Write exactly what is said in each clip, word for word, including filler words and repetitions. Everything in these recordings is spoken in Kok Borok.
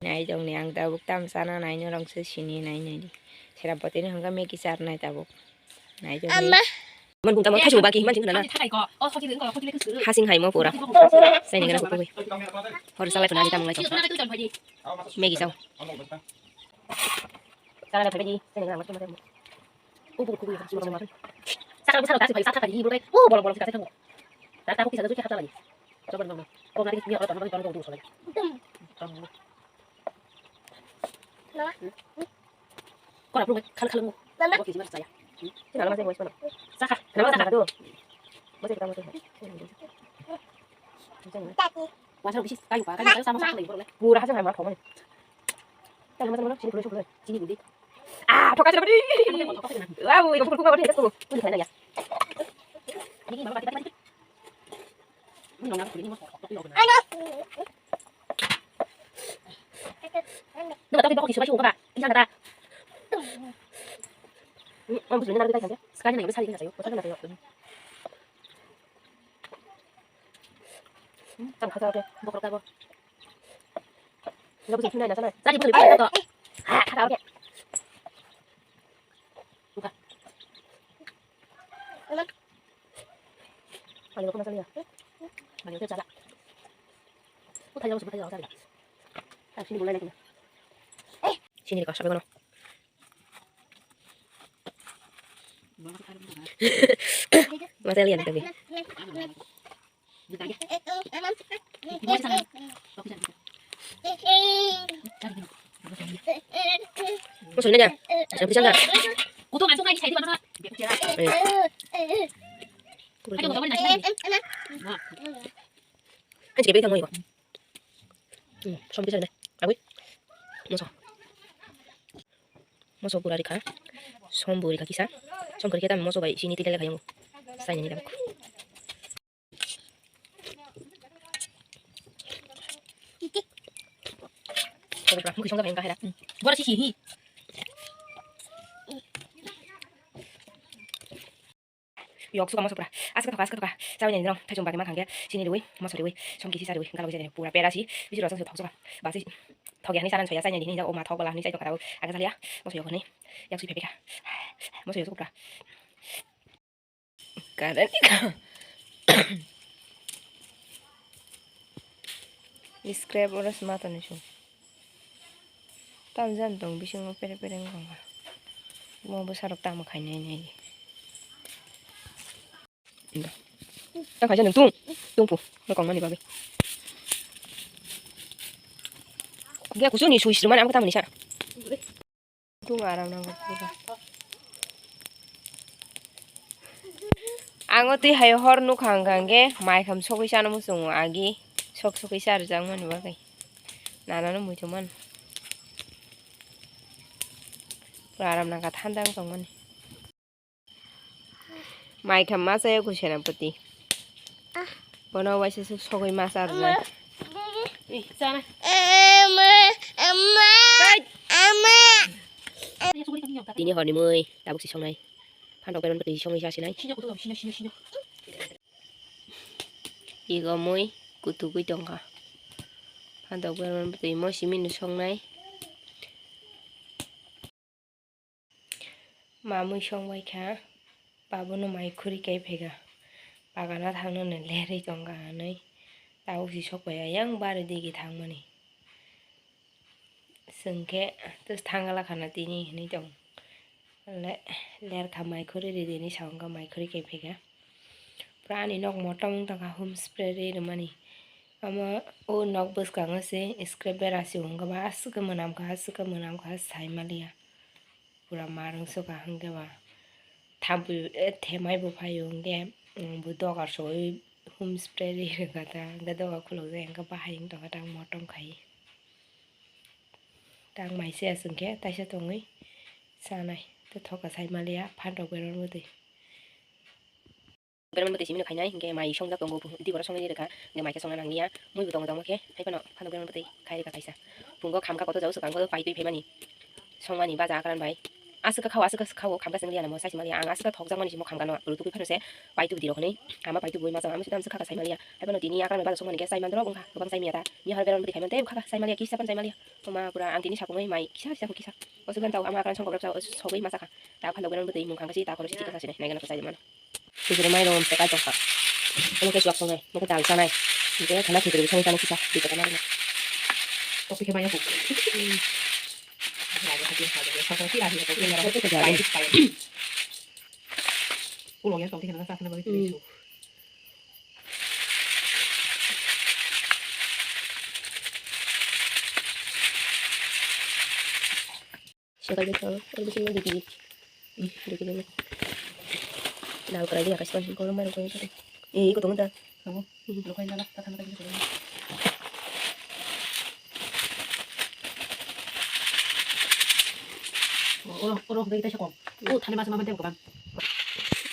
Nai jong ni ang tabuk tam sana nai norong se sini nai nai di. Sera botini hangka Maggie char nai tabuk. Nai jong ni. Ama. Man bung tamo thaichung baki man jing na. Hasing hai mo pura. Sai ni gana kuwi. Hor salai puna di tam ngai. Maggie sao. Sana na phaidi. Sai ni gana kuwi. Sakal bwsarok ta se phai, sakal phai, bwrwi, o bolong bolong se ta se thango. Ta ta kisa jukhe hapla bani. Jobor nang. O nari ni oro tong nang tong tong tong. Kora bwrwi khal khal mo. Mama. Kisi mar saya. Sina lama se mo ispana. Saka. Nama saka do. Mo se kita mo se. Tati. Wasa bisi kayu pa, kayu, kayu sama sama lagi, bro. Pura hasil sama kau. Kamu macam mana? Sini dulu, sini dulu. Sini dulu. Ah, thoka sini. Wah, itu pun kau ada itu. Ini saya ya. Ini mama tadi tadi. Ini mama tadi mau. Ano? Nung tadi bokok disubai suka ba. Ini kata. Om bus ini nanti kita. Sekarang ini saya ini saya. Saya nanti. Tang kha kha khe bokhorok abo. Nabo se thunai na sanai. Sari bwsai bwsai to. Ha kha kha khe. Ani rokoma saliya. Ani rokoma sala. Ko thaiya ko thaiya sala. Sini bolai lagi. Sini ko sabe kono. Masih lihat tapi. Musuh ni aja. Saya bisa enggak? Kutung langsung lagi saya di mana? Ayo, mau tahu ni nasi. Kan jadi beda mau ikut. Hmm, sampai sana. Abui. Musuh. Moso gura rikha, sombo rikha kisa, som kwrwi khe tamo moso bai sini twi lele khayo. Saini ni damkhu. Mukhi songja bai wngkha hera. Bora si si hi. Yok suka moso pura. Aska thoka, aska thoka. Chawi nai nong, thaichung bagi ma khangya. Sini riwi, moso riwi. Som kisi sa riwi. Galo jani pura pera si. Bisi rosong se thok suka. Basi thok ya ni saran soya, sai ni ni o ma thok bala ni sai thok kara. Aga salia. Moso yok ni. Yak sui pepika. Moso yok suka pura. Karen. Scrap oro sma toni su. Tam jan tong bisingo pere pere wng tong kha. Mo bwsarok tamo khainai nai. Tang khaisa nwng tung, tung pu, no kong mani bagwi. Ge kuchuni sui sui mani amkha tamni sa. Tung aram nango pura. Ang o twi hai hor nukha hwnkha hwnkhe mai kham sogwi chana muchungo agi sok sogwi cha rwjakmani bagwi. Nanano muitu mano. Pura aram nangkha thanda wng tongmani. Mai kham ma chayo kho senapati. Bono waisa suk sogwi ma cha rwjak. Tini horni mui tabuk si songnai. Phantok berman bwtwi songwi sa sinai. Ego mui kutugwi tongkha. Phantok berman bwtwi mo simi no songnai. Mamui songbai kha, babono mai khuri kai phaikha. Bagano thangno no lerwi tongkha hinwi. Tabuk si sokbai ayang bari digi thangmani. Chwng khe thangala khana tini hinwi tong. Le-, lerkha mai khuri ridini sa wngkha mai khuri kai phaikha. Pura ani nok motom wng tongkha hum spray ri rwmani. Omo o nok bwskango se scrap bera se wngkha ba aswk khe mwnam kha aswk khe mwnam kha sai maliya. Pura mar wng sukha hwnkhe ba thampui themai bo phaio hwnkhe bo dogar soi hum spray ri rwkha ta hwnkhe dogar khulukjak hwnkhe bahai wng tongkha ta motom khai. Tang mai se aswk khe taisa tongwi chanai tei thoka sai maliya phantok berma bwtwi. Berma bwtwi simi no khainai hwnkhe mai songjak tongo di boro songwi rwkha hwnkhe mai khe songna nangliya mui bo tongo tongma khe hai phano phantok berma bwtwi khai rwkha kaisa phungo khamkha kotor jago swkang kotor pai twi phaimani songmani baja akran bai Aswk kha o, aswk kha o, khamkha chwng liya namo, sai se maliya. Ang aswk thokjak mani se mo khamkha no, rw tubui phano se paitu di rok hinwi. Ama paitu bui majak, ama se tam swkha ka sai maliya. Haibano tini yakar ni bajak songmani khe sai mandrok wngkha, kwbang sai maya ta. Ni hor beron bwtwi khaimante wngkha ka sai maliya, kisa pan sai maliya. Oma pura ang tini sapungwi mai kisa kisa kisa. O swkang tao ama akran songkok rok sogwi masa kha. Ta phalok beron bwtwi mung khangkha si ta khoro si chikha sa sinai, naigana kwchai mano. Sujuru mai rwng se kai tongkha. Omo khe chuak songnai, omo khe dal chanai. Hingkhe khana khikiri song chanai kisa, dui kota narwknai. Tokti khe maya kuk. Ulo ya tokti khe nang sa khana bagwi twi su. Sekai de thang, ang bising digi. Digi digi. Dal karai dia kasih kan, kalau mana kau itu. Eh, ikut tunggu dah. Kamu, lu kau yang nak, tak nak lagi. Oro, oro, gari tak cakap. Oh, thani masa mama dia bukan.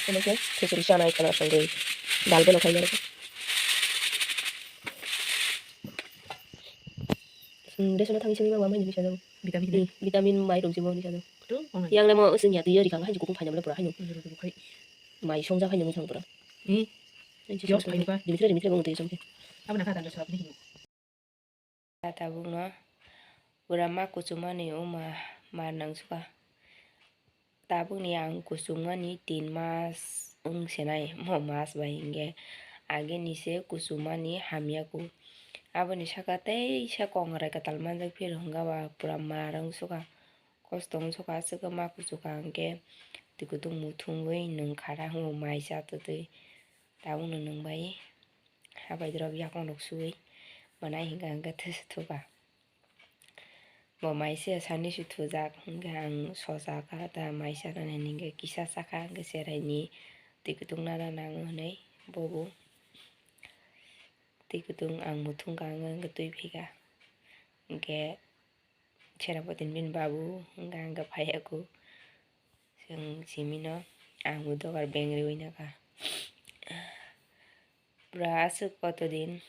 Omo khe khichiri chanai khana songwi dal belo khainai. Hmm, resono thangwi simi ma wamai ni bisa jago. Vitamin. Hmm, vitamin mai rok jibo ni bisa jago. Yang le mo usung ya tuyo rikang hai jukung phaina bole pura hai. Mai songjak hai nung thang pura. Dimitri, Dimitri bong tei songke. Abo na kha dan sab ni. Tabukno pura ma kuchumani wngma mar nangsuka. Tabukni ang kuchumani tin mas wngsenai, mo mas bai hinkhe agini se kuchumani hamya ku. Aboni saka teisa kongrai kwtal manjak phir hwnkha ba pura mar wngsuka, kosto wngsuka, aswk ma kuchuka hinkhe twi kutung muthungwi nwng khara hwnwi mai cha twtwi tabukno nwng bai. Habai rok yakung rok suwi manai hinkha hinkhe thusu thuka. Bo mai se sani se thujak hinkhe ang sochaka ta mai sanani hinkhe kisa saka hinkhe cherai ni twi kutung nana nango hinui bobo twi kutung ang muthung ka hinkhe twi phika hinkhe Serapotin bini babu hinkhe ang khe phaiya ku. Chwng simino ang bo dogar beng riwi naka. Pura aswk koto din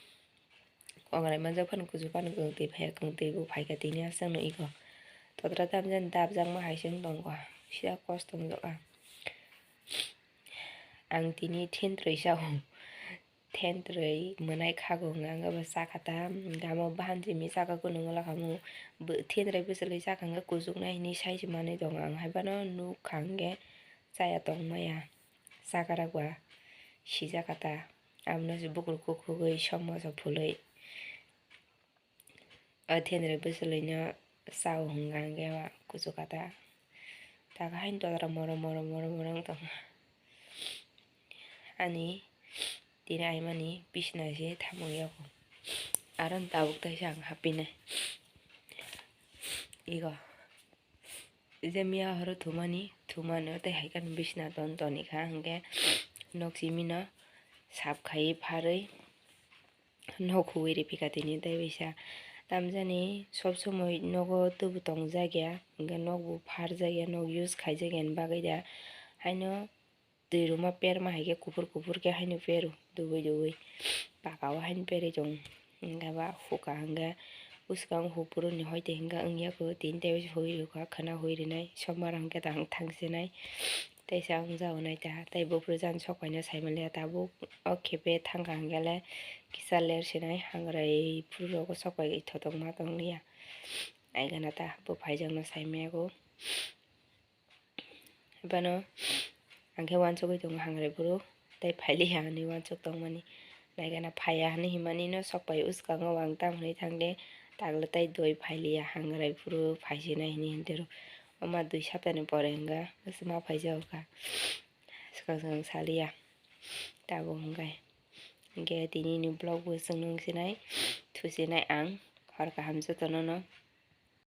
kongrai manjak phano kuchuk phano kwngtwi phaiya, kwngtwi bo phaikha tini aswkno iko. Totra tamjani dapjakma hai se wng tongkha, sida kosto wngjak ang. Ang tini thentrwi sao. Thentrwi mwnai khago hwnka hwnkhe bo chakha ta, hwnka omo bahan simi chakha kunu wngla khamu. Thentrwi bwchlwi chakha hwnkhe kuchuknai hinwi sai se manwi tongo ang, haibano nukha hwnkhe chaya tongmaya chakrak ba sijakha ta, abono se bukur kukhugwi somoso phulwi. O thenrwi bwchlwino chao hwnka hwnkhe o kuchukha ta. Taka haino totra morom morom morom morom wng tongkha. Ani tini aimani bisna se thamung yago. Aro tabuk taisa ang hapinai. Igo. Je miya horo thumani, thumano tei hai kheno bisna ton tonikha hwnkhe nok simino sap khaiwi pharwi. Nok huwi riphi kha tini tei bisa. Tamjani sob somoi nogo tubu tongjak ya, hwnkhe nok bo pharjak ya, nok use khaijak yani bagwi da. Haino twi rwma perma hai khe kuphur kuphur khe haino pero, dubui dubui. Paka o haino perwi tongo. Hwnkhe ba huka hwnkhe bwskango huk phuru ni hoi tei hwnkhe wngya kho tini tei hui rwkha khwna hui rwnai somar hwnkhe tang thangsinai. Teisa wngjago nai ta, tei buphuru jani sok paino sai manliya, tabuk o khepe thangkha hwnkhe le kisa ler sinai, hangrai phuru rogo sok pai thotok ma tong liya. Naigana ta, bo phaijakno sai maya kho. Hibano ang khe uansugui tongo hangrai phuru, tei phailiya hinui uansuk tongmani. Naigana phaiya hinui himani no sok pai, uskango ang tamo hinui thangde, takla tei doi phailiya, hangrai phuru phaisinai hinui hintero. Oma dui saptani pore hwnga bwswk ma phaijago kha. Swkang swkang saliya. Tabuk hwnkhe. Hwnkhe tinini vlog bo chwng nung sinai, thusinai ang. Hor kaham jotono no.